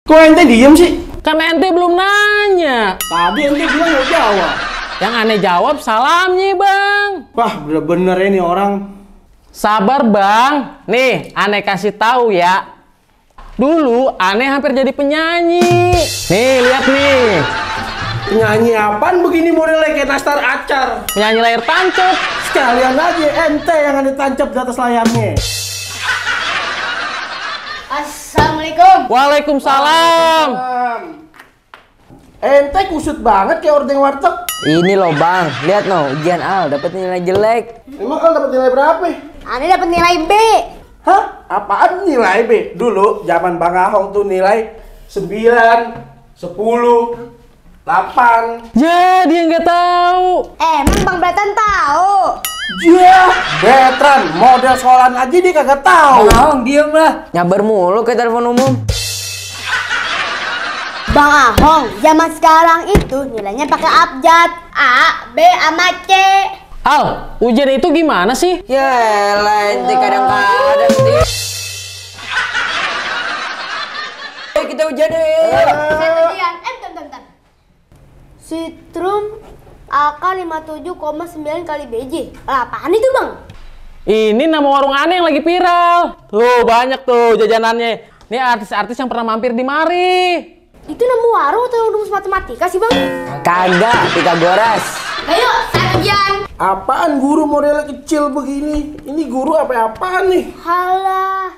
Kok ente diem sih? Kan ente belum nanya. Tadi ente bilang nggak jawab. Yang aneh jawab salamnya, Bang. Wah, bener-bener ini orang. Sabar, Bang. Nih, aneh kasih tahu ya. Dulu aneh hampir jadi penyanyi. Nih, lihat nih. Penyanyi apaan begini modelnya kayak nastar acar? Penyanyi layar tancap. Sekalian aja ente yang ada tancap di atas layarnya. Assalamualaikum. Waalaikumsalam. Ente kusut banget kayak ordeng warteg. Ini loh Bang, lihat no, ujian Al dapat nilai jelek. Emang kan dapat nilai berapa? Aneh dapat nilai B. Hah? Apaan nilai B? Dulu zaman Bang Ahong tuh nilai 9, 10, 8. Jadi nggak tahu. Emang Bang Bratan tahu? Ya, Betran, model sekolahan aja dia kagak tahu. Bang Ahong diem lah, nyabar mulu ke telepon umum. Bang Ahong, zaman sekarang itu nilainya pakai abjad. A, B, sama C. Al, ujian itu gimana sih? Ya elah, ente kadang-kadang nih. Ayo kita ujian deh. Bentar. Citrum AK 57,9 kali BJ. Apaan itu Bang? Ini nama warung aneh yang lagi viral. Tuh, banyak tuh jajanannya. Ini artis-artis yang pernah mampir di mari. Itu nama warung atau rumus matematika sih Bang? Kagak, Pitagoras. Ayo, saya ujian. Apaan guru modelnya kecil begini? Ini guru apa-apaan nih? Halah.